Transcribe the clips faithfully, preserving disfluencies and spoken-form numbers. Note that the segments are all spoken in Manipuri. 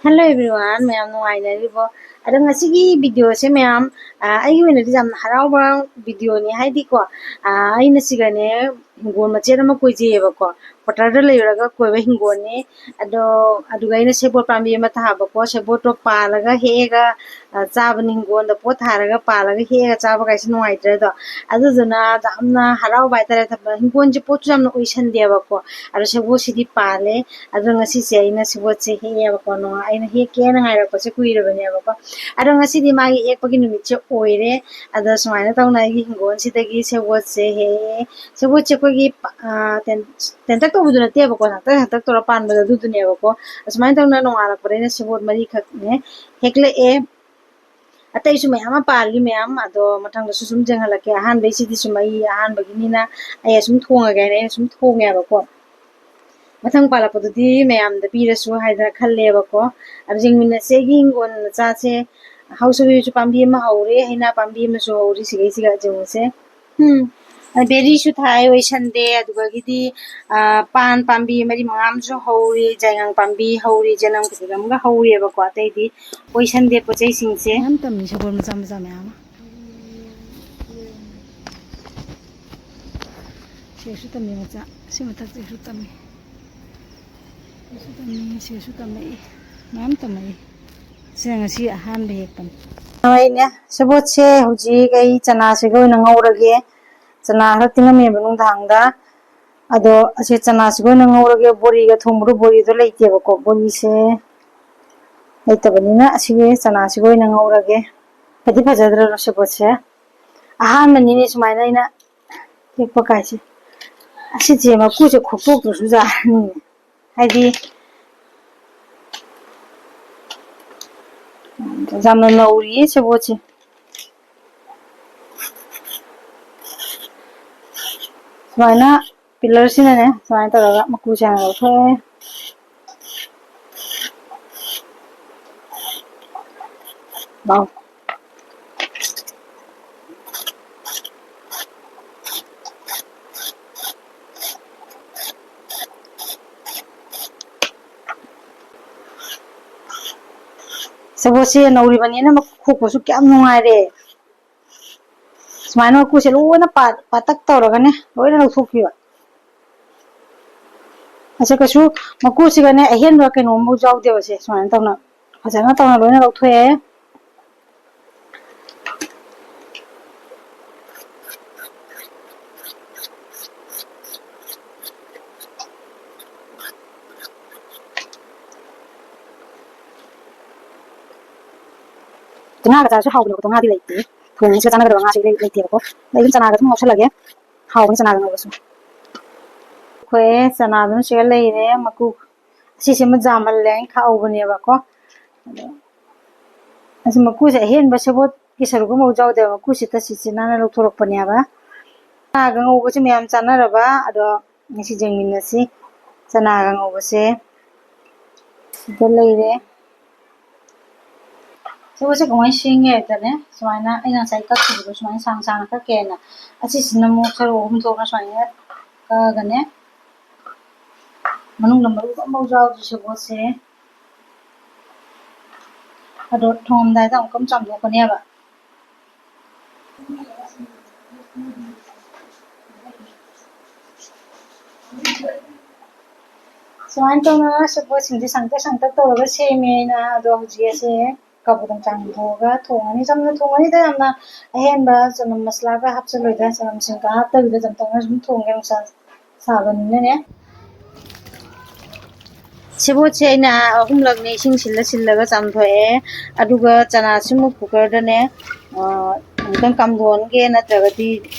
Hello everyone, ꯃꯌꯥꯝ ꯅꯨꯡꯉꯥꯏꯅꯔꯤꯕꯣ? ꯑꯗꯣ ꯉꯁꯤꯒꯤ videoꯁꯦ ꯃꯌꯥꯝ, ꯑ, ꯑꯩꯒꯤ ꯑꯣꯏꯅꯗꯤ ꯌꯥꯝꯅ ꯍꯔꯥꯎꯕ videoꯅꯤ, ꯍꯥꯏꯗꯤꯀꯣ, ꯑ, ꯑꯩꯅ ꯁꯤꯒꯅꯦ ꯍꯤꯡꯒꯣꯜ ꯃꯆꯦꯠ ꯑꯃ ꯀꯣꯏꯖꯩꯌꯦꯕꯀꯣ, quarterꯗ ꯂꯩꯔꯨꯔꯒ ꯀꯣꯏꯕ ꯍꯤꯡꯒꯣꯜꯅꯤ꯫ ꯑꯗꯣ ꯑꯗꯨꯒ ꯑꯩꯅ ꯁꯦꯕꯣꯠ ꯄꯥꯝꯕꯤ ꯑꯃ ꯊꯥꯕꯀꯣ, ꯁꯦꯕꯣꯠꯇꯣ ꯄꯥꯜꯂꯒ ꯍꯦꯛꯑꯒ, ꯑ, ꯆꯥꯕꯅꯤ, ꯍꯤꯡꯒꯣꯜꯗ ꯄꯣꯠ ꯊꯥꯔꯒ ꯄꯥꯜꯂꯒ ꯍꯦꯛꯑꯒ ꯆꯥꯕ ꯀꯥꯏꯁꯦ ꯅꯨꯡꯉꯥꯏꯇ꯭ꯔꯦꯗꯣ꯫ ꯑꯗꯨꯗꯨꯅ ꯌꯥꯝꯅ ꯍꯔꯥꯎꯕ ꯍꯥꯏꯇꯥꯔꯦ꯫ ꯊꯕꯛ ꯍꯤꯡꯒꯣꯜꯁꯦ ꯄꯣꯠꯁꯨ ꯌꯥꯝꯅ ꯑꯣꯏꯁꯟꯗꯦꯕꯀꯣ, ꯑꯗꯣ ꯁꯦꯕꯣꯠꯁꯤꯗꯤ ꯄꯥꯜꯂꯦ꯫ ꯑꯗꯣ ꯉꯁꯤꯁꯦ ꯑꯩꯅ ꯁꯦꯕꯣꯠꯁꯦ ꯍꯦꯛꯑꯦꯕꯀꯣ, ꯅꯣꯡꯉꯥ-, ꯑꯩꯅ ꯍꯦꯛꯀꯦꯅ ꯉꯥꯏꯔꯛꯄꯁꯦ ꯀꯨꯏꯔꯕꯅꯦꯕꯀꯣ꯫ ꯑꯗꯣ ꯉꯁꯤꯗꯤ ꯃꯥꯒꯤ ꯍꯦꯛꯄꯒꯤ ꯅꯨꯃꯤꯠꯁꯦ ꯑꯣꯏꯔꯦ꯫ ꯑꯗꯣ ꯁꯨꯃꯥꯏꯅ ꯇꯧꯅ ꯑꯩꯒꯤ ꯍꯤꯡꯒꯣꯜꯁꯤꯗꯒꯤ ꯁꯦꯕꯣꯠꯁꯦ ꯍꯦꯛꯑꯦ꯫ ꯁꯦꯕꯣꯠꯁꯦ ꯑꯩꯈꯣꯏꯒꯤ, ꯑ, ꯇꯦꯟ-, ꯇꯦꯟꯇꯛ ꯇꯧꯕꯗꯨ ꯅꯠꯇꯦꯕꯀꯣ, ꯁꯥꯡꯇꯛ ꯁꯥꯡꯇꯛ ꯇꯧꯔ ꯄꯥꯟꯕꯗꯣ ꯑꯗꯨꯗꯨꯅꯦꯕꯀꯣ꯫ ꯑꯁꯨꯃꯥꯏꯅ ꯇꯧꯅ ꯅꯣꯡꯉꯥꯜꯂꯛꯄꯗ ꯑꯩꯅ ꯁꯦꯕꯣꯠ ꯃꯔꯤꯈꯛꯅꯦ ꯍꯦꯛꯂꯛꯑꯦ꯫ ꯑꯇꯩꯁꯨ ꯃꯌꯥꯝ ꯑꯃ ꯄꯥꯜꯂꯤ ꯃꯌꯥꯝ, ꯑꯗꯣ ꯃꯊꯪꯗꯁꯨ ꯁꯨꯝ ꯌꯦꯡꯍꯜꯂꯛꯀꯦ꯫ ꯑꯍꯥꯟꯕꯩꯁꯤꯗꯤ ꯁꯨꯝ ꯑꯩ ꯑꯍꯥꯟꯕꯒꯤꯅꯤꯅ ꯑꯩ ꯑꯁꯨꯝ ꯊꯣꯡꯉꯒꯦ ꯍꯥꯏꯅ ꯑꯩꯅ ꯁꯨꯝ ꯊꯣꯡꯉꯦꯕꯀꯣ꯫ ꯃꯊꯪ ꯄꯥꯜꯂꯛꯄꯗꯨꯗꯤ ꯃꯌꯥꯝꯗ ꯄꯤꯔꯁꯨ ꯍꯥꯏꯗꯅ ꯈꯜꯂꯦꯕꯀꯣ꯫ ꯑꯗꯨ ꯌꯦꯡꯃꯤꯟꯅꯁꯦ꯫ ꯑꯩꯒꯤ ꯍꯤꯡꯒꯣꯜ ꯃꯆꯥꯁꯦ ꯍꯧꯁꯨ ꯄꯥꯝꯕꯤ ꯑꯃ ꯍꯧꯔꯦ, ꯍꯩꯅꯥ ꯄꯥꯝꯕꯤ ꯑꯃꯁꯨ ꯍꯧꯔꯤ ꯁꯤꯒꯩꯁꯤꯒ ꯌꯦꯡꯉꯨꯁꯦ꯫ ꯎꯝ, ꯕꯦꯔꯤꯁꯨ ꯊꯥꯏ, ꯑꯣꯏꯁꯟꯗꯦ꯫ ꯑꯗꯨꯗꯒꯤꯗꯤ, ꯑ, ꯄꯥꯟ ꯄꯥꯝꯕꯤ ꯃꯔꯤ ꯃꯉꯥ ꯑꯃꯁꯨ ꯍꯧꯔꯤ, ꯌꯥꯏꯉꯪ ꯄꯥꯝꯕꯤ ꯍꯧꯔꯤ, ꯆꯅꯝ ꯈꯖꯤꯛ ꯑꯃꯒ ꯍꯧꯔꯤꯑꯕꯀꯣ꯫ ꯑꯇꯩꯗꯤ ꯑꯣꯏꯁꯟꯗꯦ ꯄꯣꯠ ꯆꯩꯁꯤꯡꯁꯦ꯫ ꯃꯌꯥꯝ ꯇꯝꯃꯤ, ꯁꯦꯕꯣꯠ ꯃꯆꯥ ꯃꯆꯥ ꯃꯌꯥꯝ ꯑꯃ꯫ ꯁꯤꯁꯨ ꯇꯝꯃꯤ ꯃꯆꯥ, ꯁꯤ ꯃꯊꯛꯁꯤꯁꯨ ꯇꯝꯃꯤ꯫ ꯁꯤꯁꯨ ꯇꯝꯃꯤ, ꯁꯤꯁꯨ ꯇꯝꯃꯛꯏ꯫ ꯃꯌꯥꯝ ꯇꯝꯃꯛꯏ꯫ ꯁꯤꯅ ꯉꯁꯤ ꯑꯍꯥꯟꯕ ꯍꯦꯛꯄꯅꯤ꯫ ꯑꯩꯅꯦ, ꯁꯦꯕꯣꯠꯁꯦ ꯍꯧꯖꯤꯛ ꯑꯩ ꯆꯅꯥꯁꯤꯒ ꯑꯣꯏꯅ ꯉꯧꯔꯒꯦ꯫ ꯆꯅꯥ ꯈꯔ ꯇꯤꯡꯉꯝꯃꯦꯕ ꯅꯨꯡꯗꯥꯡꯗ꯫ ꯑꯗꯣ ꯑꯁꯤ ꯆꯅꯥꯁꯤꯒ ꯑꯣꯏꯅ ꯉꯧꯔꯒꯦ꯫ ꯕꯣꯔꯤꯒ ꯊꯣꯡꯕꯗꯣ ꯕꯣꯔꯤꯗꯣ ꯂꯩꯇꯦꯕꯀꯣ꯫ ꯕꯣꯔꯤꯁꯦ ꯂꯩꯇꯕꯅꯤꯅ ꯑꯁꯤꯒꯤ ꯆꯅꯥꯁꯤꯒ ꯑꯣꯏꯅ ꯉꯧꯔꯒꯦ꯫ ꯐꯗꯤ ꯐꯖꯗ꯭ꯔꯣ ꯁꯦꯕꯣꯠꯁꯦ? ꯑꯍꯥꯟꯕꯅꯤꯅꯦ ꯁꯨꯃꯥꯏꯅ ꯑꯩꯅ ꯍꯦꯛꯄ ꯀꯥꯏꯁꯦ꯫ ꯑꯁꯤꯁꯦ ꯃꯀꯨꯁꯦ ꯈꯣꯛꯇꯣꯛꯇ꯭ꯔꯁꯨ ꯌꯥꯔꯅꯤꯅꯦ꯫ ꯍꯥꯏꯗꯤ ꯌꯥꯝꯅ ꯅꯧꯔꯤꯌꯦ ꯁꯦꯕꯣꯠꯁꯦ꯫ ꯁꯨꯃꯥꯏꯅ ꯄꯤꯂꯔꯁꯤꯅꯅꯦ ꯁꯨꯃꯥꯏꯅ ꯇꯧꯔꯒ ꯃꯀꯨꯁꯦ ꯍꯥꯟꯅ ꯂꯧꯊꯣꯛꯑꯦ꯫ ꯋꯥꯎ꯫ ꯁꯦꯕꯣꯠꯁꯦ ꯅꯧꯔꯤꯕꯅꯤꯅ ꯃꯈꯣꯛꯄꯁꯨ ꯀꯌꯥꯝ ꯅꯨꯡꯉꯥꯏꯔꯦ꯫ ꯁꯨꯃꯥꯏꯅ ꯃꯀꯨꯁꯦ ꯂꯣꯏꯅ ꯄꯥ-, ꯄꯥꯇꯛ ꯇꯧꯔꯒꯅꯦ, ꯂꯣꯏꯅ ꯂꯧꯊꯣꯛꯄꯤꯕ꯫ ꯑꯁꯤ ꯀꯩꯁꯨ ꯃꯀꯨꯁꯤꯒꯅꯦ ꯑꯍꯦꯟꯕ ꯀꯩꯅꯣꯝꯐꯥꯎ ꯌꯥꯎꯗꯦꯕ꯫ ꯁꯦ ꯁꯨꯃꯥꯏꯅ ꯇꯧꯅ ꯐꯖꯅ ꯇꯧꯅ ꯂꯣꯏꯅ ꯂꯧꯊꯣꯛꯑꯦ꯫ ꯉꯥꯒ ꯆꯥꯔꯁꯨ ꯍꯥꯎꯕꯅꯦꯕꯀꯣ꯫ ꯉꯥꯗꯤ ꯂꯩꯇꯦ꯫ ꯊꯣꯡꯉꯁꯤꯒ ꯆꯥꯟꯅꯒꯗꯕ ꯉꯥꯁꯤ ꯂꯩ-, ꯂꯩꯇꯦꯕꯀꯣ꯫ ꯑꯗꯩ ꯑꯗꯨꯝ ꯆꯅꯥꯒ ꯑꯗꯨꯝ ꯉꯧꯁꯜꯂꯒꯦ꯫ ꯍꯥꯎꯕꯅꯤ ꯆꯅꯥꯒ ꯉꯧꯕꯁꯨ꯫ ꯑꯩꯈꯣꯏ ꯆꯅꯥꯗꯨꯅ ꯁꯤꯒ ꯂꯩꯔꯦ꯫ ꯃꯀꯨ ꯑꯁꯤꯁꯤꯃ ꯖꯥꯃꯜꯂꯦ ꯍꯥꯏꯅ ꯈꯥꯛꯍꯧꯕꯅꯦꯕꯀꯣ꯫ ꯑꯗꯣ ꯑꯁꯤ ꯃꯀꯨꯁꯦ ꯑꯍꯦꯟꯕ ꯁꯦꯕꯣꯠꯀꯤ ꯁꯔꯨꯛ ꯑꯃꯐꯥꯎ ꯌꯥꯎꯗꯦꯕ꯫ ꯃꯀꯨꯁꯤ ꯇꯁꯤ ꯁꯤ ꯅꯥꯟꯅ ꯂꯧꯊꯣꯔꯛꯄꯅꯦꯕ꯫ ꯆꯅꯥꯒ ꯉꯧꯕꯁꯦ ꯃꯌꯥꯝ ꯆꯥꯅꯔꯕ꯫ ꯑꯗꯣ ꯉꯁꯤ ꯌꯦꯡꯃꯤꯟꯅꯁꯤ꯫ ꯆꯅꯥꯒ ꯉꯧꯕꯁꯦ ꯁꯤꯗ ꯂꯩꯔꯦ꯫ ꯁꯦꯕꯣꯠꯁꯦ ꯀꯃꯥꯏꯅ ꯁꯦꯝꯒꯦ ꯍꯥꯏꯕꯗꯅꯦ, ꯁꯨꯃꯥꯏꯅ ꯑꯩꯅ ꯉꯁꯥꯏ ꯀꯛꯈꯤꯕꯗꯣ ꯁꯨꯃꯥꯏꯅ ꯁꯥꯡ ꯁꯥꯡꯅ ꯀꯛꯀꯦꯅ꯫ ꯑꯁꯤꯁꯤꯅ ꯑꯃꯨꯛ ꯁꯔꯨ ꯑꯍꯨꯝ ꯊꯣꯛꯅ ꯁꯨꯃꯥꯏꯅ ꯀꯛꯑꯒꯅꯦ, ꯃꯅꯨꯡꯗ ꯃꯔꯨ ꯑꯃꯐꯥꯎ ꯌꯥꯎꯗ꯭ꯔꯤ ꯁꯦꯕꯣꯠꯁꯦ꯫ ꯑꯗꯣ ꯊꯣꯡꯉꯝꯗꯥꯏꯗ ꯑꯃꯨꯛꯀ ꯑꯃꯨꯛ ꯆꯥꯝꯊꯣꯛꯀꯅꯦꯕ꯫ ꯁꯨꯃꯥꯏꯅ ꯇꯧꯅ ꯁꯦꯕꯣꯠꯁꯤꯡꯁꯦ ꯁꯥꯡꯇꯛ ꯁꯥꯡꯇꯛ ꯇꯧꯔꯒ ꯁꯦꯝꯃꯦ ꯑꯩꯅ꯫ ꯑꯗꯣ ꯍꯧꯖꯤꯛ ꯑꯁꯦ ꯀꯕꯣꯛ ꯆꯥꯝꯊꯣꯛꯑꯒ ꯊꯣꯡꯉꯅꯤ꯫ ꯆꯝꯅ ꯊꯣꯡꯉꯅꯤꯗ, ꯌꯥꯝꯅ ꯑꯍꯦꯟꯕ ꯆꯅꯝ ꯃꯁꯂꯥꯒ ꯍꯥꯞꯆꯜꯂꯣꯏꯗ꯫ ꯆꯅꯝꯁꯤꯡꯒ ꯍꯥꯞꯇꯕꯤꯗ ꯆꯝꯊꯣꯛꯅ ꯁꯨꯝ ꯊꯣꯡꯒꯦ, ꯅꯨꯡꯁꯥ ꯁꯥꯕꯅꯤꯅꯅꯦ꯫ ꯁꯦꯕꯣꯠꯁꯦ ꯑꯩꯅ ꯑꯍꯨꯝꯂꯛꯅꯦ ꯏꯁꯤꯡ ꯁꯤꯜꯂ ꯁꯤꯜꯂꯒ ꯆꯥꯝꯊꯣꯛꯑꯦ꯫ ꯑꯗꯨꯒ ꯆꯅꯥꯁꯤꯃꯨꯛ ꯀꯨꯀꯔꯗꯅꯦ, ꯑ, ꯑꯃꯨꯛꯇꯪ ꯀꯥꯝꯊꯣꯛꯍꯟꯒꯦ, ꯅꯠꯇ꯭ꯔꯒꯗꯤ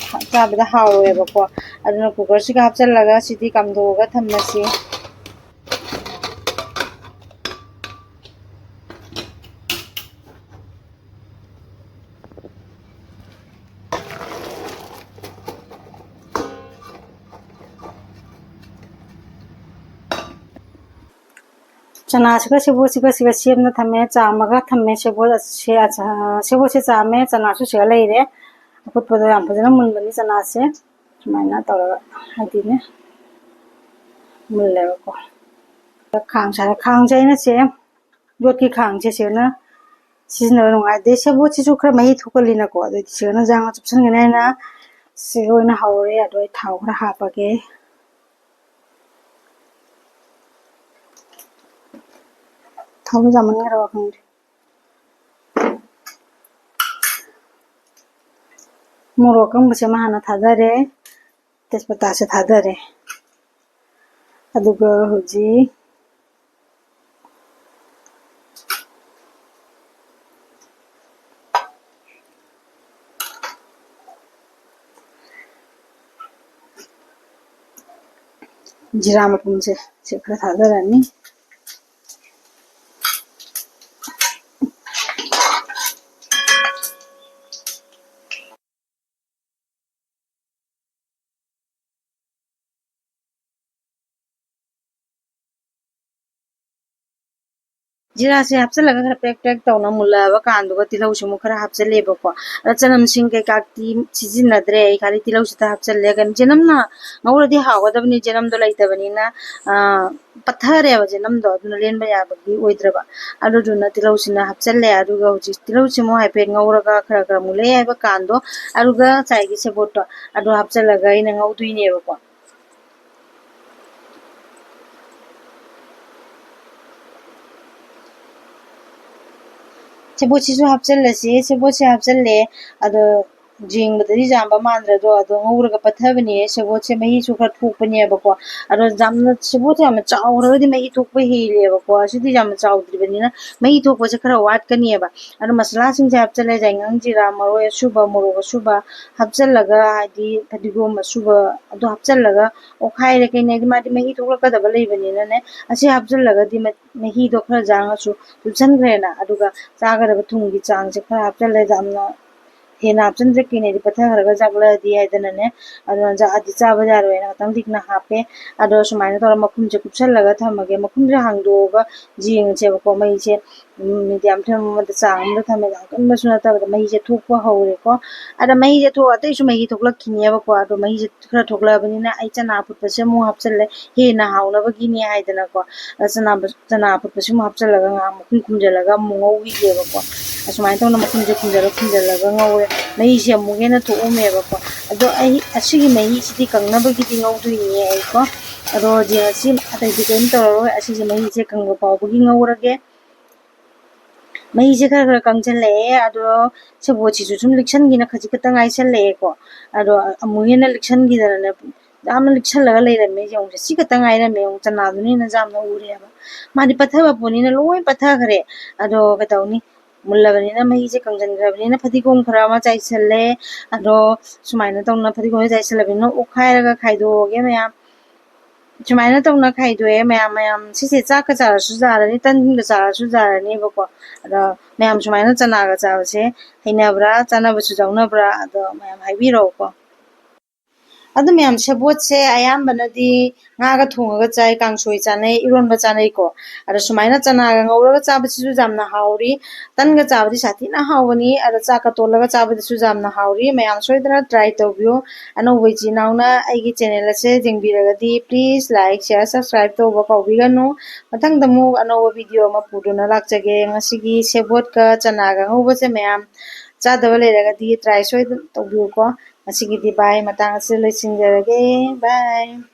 ꯆꯥꯕꯗ ꯍꯥꯎꯔꯣꯏꯕꯀꯣ꯫ ꯑꯗꯨꯅ ꯀꯨꯀꯔꯁꯤꯒ ꯍꯥꯞꯆꯜꯂꯒ ꯁꯤꯗꯤ ꯀꯥꯝꯊꯣꯛꯑꯒ ꯊꯝꯃꯁꯤ꯫ ꯆꯅꯥꯁꯤꯒ ꯁꯦꯕꯣꯠꯁꯤꯒ ꯁꯤꯒ ꯁꯦꯝꯅ ꯊꯝꯃꯦ, ꯆꯥꯝꯃꯒ ꯊꯝꯃꯦ꯫ ꯁꯦꯕꯣꯠ ꯑꯁꯦ, ꯑ, ꯁꯦꯕꯣꯠꯁꯦ ꯆꯥꯝꯃꯦ, ꯆꯅꯥꯁꯨ ꯁꯤꯒ ꯂꯩꯔꯦ꯫ ꯑꯐꯨꯠꯄꯗꯣ ꯌꯥꯝ ꯐꯖꯅ ꯃꯨꯟꯕꯅꯤ ꯆꯅꯥꯁꯦ꯫ ꯁꯨꯃꯥꯏꯅ ꯇꯧꯔꯒ ꯍꯥꯏꯗꯤꯅꯦ, ꯃꯨꯜꯂꯦꯕꯀꯣ꯫ ꯈꯥꯡ ꯁꯥꯔꯦ꯫ ꯈꯥꯡꯁꯦ ꯑꯩꯅ ꯁꯦ ꯌꯣꯠꯀꯤ ꯈꯥꯡꯁꯦ ꯁꯤꯅ ꯁꯤꯖꯤꯟꯅꯕ ꯅꯨꯡꯉꯥꯏꯇꯦ꯫ ꯁꯦꯕꯣꯠꯁꯤꯁꯨ ꯈꯔ ꯃꯍꯤ ꯊꯣꯛꯀꯜꯂꯤꯅꯀꯣ, ꯑꯗꯨꯗꯤ ꯁꯤꯒꯅ ꯌꯦꯟꯖꯥꯡ ꯆꯨꯞꯁꯟꯒꯅꯤ ꯍꯥꯏꯅ ꯁꯤꯒ ꯑꯣꯏꯅ ꯍꯧꯔꯦ꯫ ꯑꯗꯣ ꯑꯩ ꯊꯥꯎ ꯈꯔ ꯍꯥꯞꯄꯒꯦ꯫ ꯊꯥꯎ ꯌꯥꯝꯃꯟꯈ꯭ꯔꯕ ꯈꯪꯗꯦ꯫ ꯃꯣꯔꯣꯛ ꯑꯀꯪꯕꯁꯦ ꯑꯃ ꯍꯥꯟꯅ ꯊꯥꯗꯔꯦ, ꯇꯦꯖꯄꯇꯥꯁꯦ ꯊꯥꯗꯔꯦ, ꯑꯗꯨꯒ ꯍꯧꯖꯤꯛ ꯖꯤꯔꯥ ꯃꯄꯨꯝꯁꯦ ꯁꯤ ꯈꯔ ꯊꯥꯗꯔꯅꯤ꯫ ꯖꯤꯔꯥꯁꯦ ꯍꯥꯞꯆꯤꯜꯂꯒ ꯈꯔ ꯄ꯭ꯔꯦꯛ ꯄ꯭ꯔꯦꯛ ꯇꯧꯅ ꯃꯨꯜꯂꯛꯑꯕ ꯀꯥꯟꯗꯨꯒ ꯇꯤꯜꯍꯧꯁꯤ ꯑꯃꯨꯛ ꯈꯔ ꯍꯥꯞꯆꯤꯜꯂꯦꯕꯀꯣ꯫ ꯑꯗ ꯆꯅꯝꯁꯤꯡ ꯀꯩꯀꯥꯗꯤ ꯁꯤꯖꯤꯟꯅꯗ꯭ꯔꯦ ꯑꯩ, ꯈꯥꯂꯤ ꯇꯤꯜꯍꯧꯁꯤꯗ ꯍꯥꯞꯆꯤꯜꯂꯦ꯫ ꯀꯩꯅꯣ, ꯆꯅꯝꯅ ꯉꯧꯔꯗꯤ ꯍꯥꯎꯒꯗꯕꯅꯤ, ꯆꯅꯝꯗꯣ ꯂꯩꯇꯕꯅꯤꯅ, ꯑꯥ, ꯄꯠꯊꯔꯦꯕ ꯆꯅꯝꯗꯣ, ꯑꯗꯨꯅ ꯂꯦꯟꯕ ꯌꯥꯕꯒꯤ ꯑꯣꯏꯗ꯭ꯔꯕ꯫ ꯑꯗꯨꯗꯨꯅ ꯇꯤꯜꯍꯧꯁꯤꯅ ꯍꯥꯞꯆꯤꯜꯂꯦ꯫ ꯑꯗꯨꯒ ꯍꯧꯖꯤꯛ ꯇꯤꯜꯍꯧꯁꯤ ꯑꯃꯨꯛ ꯍꯥꯏꯐꯦꯠ ꯉꯧꯔꯒ ꯈꯔ ꯈꯔ ꯃꯨꯜꯂꯛꯑꯦ ꯍꯥꯏꯕ ꯀꯥꯟꯗꯣ, ꯑꯗꯨꯒ ꯉꯁꯥꯏꯒꯤ ꯁꯦꯕꯣꯠꯇꯣ ꯑꯗꯨ ꯍꯥꯞꯆꯤꯜꯂꯒ ꯑꯩꯅ ꯉꯧꯗꯣꯏꯅꯦꯕꯀꯣ꯫ ꯁꯦꯕꯣꯠꯁꯤꯁꯨ ꯍꯥꯞꯆꯤꯜꯂꯁꯤ꯫ ꯁꯦꯕꯣꯠꯁꯦ ꯍꯥꯞꯆꯤꯜꯂꯦ꯫ ꯑꯗꯣ ꯌꯦꯡꯕꯗꯗꯤ ꯌꯥꯝꯕ ꯃꯥꯟꯗ꯭ꯔꯗꯣ, ꯑꯗꯣ ꯉꯧꯔꯒ ꯄꯠꯊꯕꯅꯦ꯫ ꯁꯦꯕꯣꯠꯁꯦ ꯃꯍꯤꯁꯨ ꯈꯔ ꯊꯣꯛꯄꯅꯦꯕꯀꯣ꯫ ꯑꯗꯣ ꯌꯥꯝꯅ, ꯁꯦꯕꯣꯠꯁꯦ ꯌꯥꯝꯅ ꯆꯥꯎꯈ꯭ꯔꯒꯗꯤ ꯃꯍꯤ ꯊꯣꯛꯄ ꯍꯦꯜꯂꯦꯕꯀꯣ꯫ ꯑꯁꯤꯗꯤ ꯌꯥꯝꯅ ꯆꯥꯎꯗ꯭ꯔꯤꯕꯅꯤꯅ ꯃꯍꯤ ꯊꯣꯛꯄꯁꯦ ꯈꯔ ꯋꯥꯠꯀꯅꯤꯕ꯫ ꯑꯗꯣ ꯃꯁꯥꯂꯥꯁꯤꯡꯁꯦ ꯍꯥꯞꯆꯤꯜꯂꯦ: ꯌꯥꯏꯉꯪ, ꯖꯤꯔꯥ, ꯃꯔꯣꯏ ꯑꯁꯨꯕ, ꯃꯣꯔꯣꯛ ꯑꯁꯨꯕ ꯍꯥꯞꯆꯤꯜꯂꯒ, ꯍꯥꯏꯗꯤ ꯐꯗꯤꯒꯣꯝ ꯑꯁꯨꯕ ꯑꯗꯨ ꯍꯥꯞꯆꯤꯜꯂꯒ ꯑꯣꯠꯈꯥꯏꯔꯦ꯫ ꯀꯩꯅꯣ ꯍꯥꯏꯗꯤ ꯃꯥꯗꯤ ꯃꯍꯤ ꯊꯣꯛꯂꯛꯀꯗꯕ ꯂꯩꯕꯅꯤꯅꯅꯦ, ꯑꯁꯤ ꯍꯥꯞꯆꯤꯜꯂꯒꯗꯤ ꯃ-, ꯃꯍꯤꯗꯣ ꯈꯔ ꯌꯥꯡꯉꯁꯨ ꯆꯨꯞꯁꯟꯈ꯭ꯔꯦꯅ, ꯑꯗꯨꯒ ꯆꯥꯒꯗꯕ ꯊꯨꯝꯒꯤ ꯆꯥꯡꯁꯦ ꯈꯔ ꯍꯥꯞꯆꯤꯜꯂꯦ꯫ ꯌꯥꯝꯅ ꯍꯦꯟꯅ ꯍꯥꯞꯆꯤꯟꯗ꯭ꯔꯦ, ꯀꯨꯏꯅꯗꯤ ꯄꯠꯊꯈ꯭ꯔꯒ ꯆꯥꯛꯂꯛꯑꯗꯤ ꯍꯥꯏꯗꯅꯅꯦ꯫ ꯑꯗꯨꯅ ꯆꯥꯛꯑꯗꯤ ꯆꯥꯕ ꯌꯥꯔꯣꯏꯅ ꯈꯤꯇꯪ ꯂꯤꯛꯅ ꯍꯥꯞꯄꯦ꯫ ꯑꯗꯣ ꯁꯨꯃꯥꯏꯅ ꯇꯧꯔꯒ ꯃꯈꯨꯝꯁꯦ ꯀꯨꯞꯁꯜꯂꯒ ꯊꯝꯃꯒꯦ꯫ ꯃꯈꯨꯝꯁꯦ ꯍꯥꯡꯗꯣꯛꯑꯒ ꯌꯦꯡꯉꯁꯦꯕꯀꯣ꯫ ꯃꯩꯁꯦ medium flame ꯑꯃꯗ, ꯆꯥꯡ ꯑꯃꯗ ꯊꯝꯃꯦ꯫ ꯌꯥꯝ ꯀꯟꯕꯁꯨ ꯅꯠꯇꯕꯗ ꯃꯍꯤꯁꯦ ꯊꯣꯛꯄ ꯍꯧꯔꯦꯀꯣ꯫ ꯑꯗ ꯃꯍꯤꯁꯦ ꯊꯣꯛ-, ꯑꯇꯩꯁꯨ ꯃꯍꯤ ꯊꯣꯛꯂꯛꯈꯤꯅꯦꯕꯀꯣ꯫ ꯑꯗꯣ ꯃꯍꯤꯁꯦ ꯈꯔ ꯊꯣꯛꯂꯛꯑꯕꯅꯤꯅ ꯑꯩ ꯆꯅꯥ ꯑꯐꯨꯠꯄꯁꯦ ꯑꯃꯨꯛ ꯍꯥꯞꯆꯜꯂꯦ, ꯍꯦꯟꯅ ꯍꯥꯎꯅꯕꯒꯤꯅꯦ ꯍꯥꯏꯗꯅꯀꯣ꯫ ꯑꯗ ꯆꯅꯥ, ꯆꯅꯥ ꯑꯐꯨꯠꯄꯁꯦ ꯑꯃꯨꯛ ꯍꯥꯞꯆꯜꯂꯒ ꯉꯥꯏꯍꯥꯛ ꯃꯈꯨꯝ ꯈꯨꯝꯖꯤꯜꯂꯒ ꯑꯃꯨꯛ ꯉꯧꯈꯤꯒꯦꯕꯀꯣ꯫ ꯑꯁꯨꯃꯥꯏꯅ ꯇꯧꯅ ꯃꯈꯨꯝꯁꯦ ꯈꯨꯝꯖꯤꯜꯂ ꯈꯨꯝꯖꯤꯜꯂꯒ ꯉꯧꯔꯦ꯫ ꯃꯍꯤꯁꯦ ꯑꯃꯨꯛ ꯍꯦꯟꯅ ꯊꯣꯛꯑꯝꯃꯦꯕꯀꯣ꯫ ꯑꯗꯣ ꯑꯩ ꯑꯁꯤꯒꯤ ꯃꯍꯤꯁꯤꯗꯤ ꯀꯪꯅꯕꯒꯤꯗꯤ ꯉꯧꯗꯣꯏꯅꯦ ꯑꯩꯀꯣ꯫ ꯑꯗꯣ ꯍꯧꯖꯤꯛ ꯑꯁꯤ ꯑꯇꯩꯗꯤ ꯀꯔꯤꯝ ꯇꯧꯔꯔꯣꯏ꯫ ꯑꯁꯤꯁꯦ ꯃꯍꯤꯁꯦ ꯀꯪꯕ ꯐꯥꯎꯕꯒꯤ ꯉꯧꯔꯒꯦ꯫ ꯃꯍꯤꯁꯦ ꯈꯔ ꯈꯔ ꯀꯪꯁꯜꯂꯛꯑꯦ꯫ ꯑꯗꯣ ꯁꯦꯕꯣꯠꯁꯤꯁꯨ ꯁꯨꯝ ꯂꯤꯛꯁꯟꯈꯤꯅ ꯈꯖꯤꯛ ꯈꯛꯇ ꯉꯥꯏꯁꯜꯂꯛꯑꯦꯀꯣ꯫ ꯑꯗꯣ ꯑꯃꯨꯛ ꯍꯦꯟꯅ ꯂꯤꯛꯁꯟꯈꯤꯗꯅꯅꯦ, ꯌꯥꯝꯅ ꯂꯤꯛꯁꯜꯂꯒ ꯂꯩꯔꯝꯃꯦ꯫ ꯌꯦꯡꯉꯨꯁꯦ, ꯁꯤ ꯈꯛꯇ ꯉꯥꯏꯔꯝꯃꯦ꯫ ꯌꯦꯡꯉꯨ, ꯆꯅꯥꯗꯨꯅ ꯍꯦꯟꯅ ꯌꯥꯝꯅ ꯎꯔꯦꯕ꯫ ꯃꯥꯗꯤ ꯄꯠꯊꯕ ꯄꯣꯠꯅꯤꯅ ꯂꯣꯏ ꯄꯠꯊꯈ꯭ꯔꯦ꯫ ꯑꯗꯣ ꯀꯩꯗꯧꯅꯤ, ꯃꯨꯜꯂꯕꯅꯤꯅ, ꯃꯍꯤꯁꯦ ꯀꯪꯁꯤꯟꯈ꯭ꯔꯕꯅꯤꯅ ꯐꯗꯤꯒꯣꯝ ꯈꯔ ꯑꯃ ꯆꯥꯏꯁꯜꯂꯦ꯫ ꯑꯗꯣ ꯁꯨꯃꯥꯏꯅ ꯇꯧꯅ ꯐꯗꯤꯒꯣꯝꯁꯦ ꯆꯥꯏꯁꯜꯂꯕꯅꯤꯅ ꯑꯣꯠꯈꯥꯏꯔꯒ ꯈꯥꯏꯗꯣꯛꯑꯒꯦ ꯃꯌꯥꯝ꯫ ꯁꯨꯃꯥꯏꯅ ꯇꯧꯅ ꯈꯥꯏꯗꯣꯛꯑꯦ ꯃꯌꯥꯝ꯫ ꯃꯌꯥꯝ ꯁꯤꯁꯦ ꯆꯥꯛꯀ ꯆꯥꯔꯁꯨ ꯆꯥꯔꯅꯤ, ꯇꯟꯒ ꯆꯥꯔꯁꯨ ꯆꯥꯔꯅꯦꯕꯀꯣ꯫ ꯑꯗꯣ ꯃꯌꯥꯝ ꯁꯨꯃꯥꯏꯅ ꯆꯅꯥꯒ ꯆꯥꯕꯁꯦ ꯍꯩꯅꯕ꯭ꯔꯥ, ꯆꯥꯅꯕꯁꯨ ꯌꯥꯎꯅꯕ꯭ꯔꯥ, ꯑꯗꯣ ꯃꯌꯥꯝ ꯍꯥꯏꯕꯤꯔꯛꯎꯀꯣ꯫ ꯑꯗꯨ ꯃꯌꯥꯝ, ꯁꯦꯕꯣꯠꯁꯦ ꯑꯌꯥꯝꯕꯅꯗꯤ ꯉꯥꯒ ꯊꯣꯡꯉꯒ ꯆꯥꯏ, ꯀꯥꯡꯁꯣꯏ ꯆꯥꯅꯩ, ꯏꯔꯣꯟꯕ ꯆꯥꯅꯩꯀꯣ꯫ ꯑꯗꯣ ꯁꯨꯃꯥꯏꯅ ꯆꯅꯥꯒ ꯉꯧꯔꯒ ꯆꯥꯕꯁꯤꯁꯨ ꯌꯥꯝꯅ ꯍꯥꯎꯔꯤ꯫ ꯇꯟꯒ ꯆꯥꯕꯗꯤ ꯁꯥꯊꯤꯅ ꯍꯥꯎꯕꯅꯤ꯫ ꯑꯗꯣ ꯆꯥꯛꯀ ꯇꯣꯠꯂꯒ ꯆꯥꯕꯗꯁꯨ ꯌꯥꯝꯅ ꯍꯥꯎꯔꯤ꯫ ꯃꯌꯥꯝ ꯁꯣꯏꯗꯅ try ꯇꯧꯕꯤꯌꯨ꯫ ꯑꯅꯧꯕ ꯏꯆꯤꯟ ꯏꯅꯥꯎꯅ ꯑꯩꯒꯤ channel ꯑꯁꯦ ꯌꯦꯡꯕꯤꯔꯒꯗꯤ please like, share, subscribe ꯇꯧꯕ ꯀꯥꯎꯕꯤꯒꯅꯨ꯫ ꯃꯊꯪꯗ ꯑꯃꯨꯛ ꯑꯅꯧꯕ video ꯑꯃ ꯄꯨꯗꯨꯅ ꯂꯥꯛꯆꯒꯦ꯫ ꯉꯁꯤꯒꯤ ꯁꯦꯕꯣꯠꯀ ꯆꯅꯥꯒ ꯉꯧꯕꯁꯦ ꯃꯌꯥꯝ ꯆꯥꯗꯕ ꯂꯩꯔꯒꯗꯤ try ꯁꯣꯏꯗꯅ ꯇꯧꯕꯤꯌꯨꯀꯣ꯫ ꯉꯁꯤꯒꯤꯗꯤ bye, ꯃꯇꯥꯡ ꯑꯁꯤꯗ ꯂꯣꯏꯁꯤꯟꯖꯔꯒꯦ꯫ Bye꯫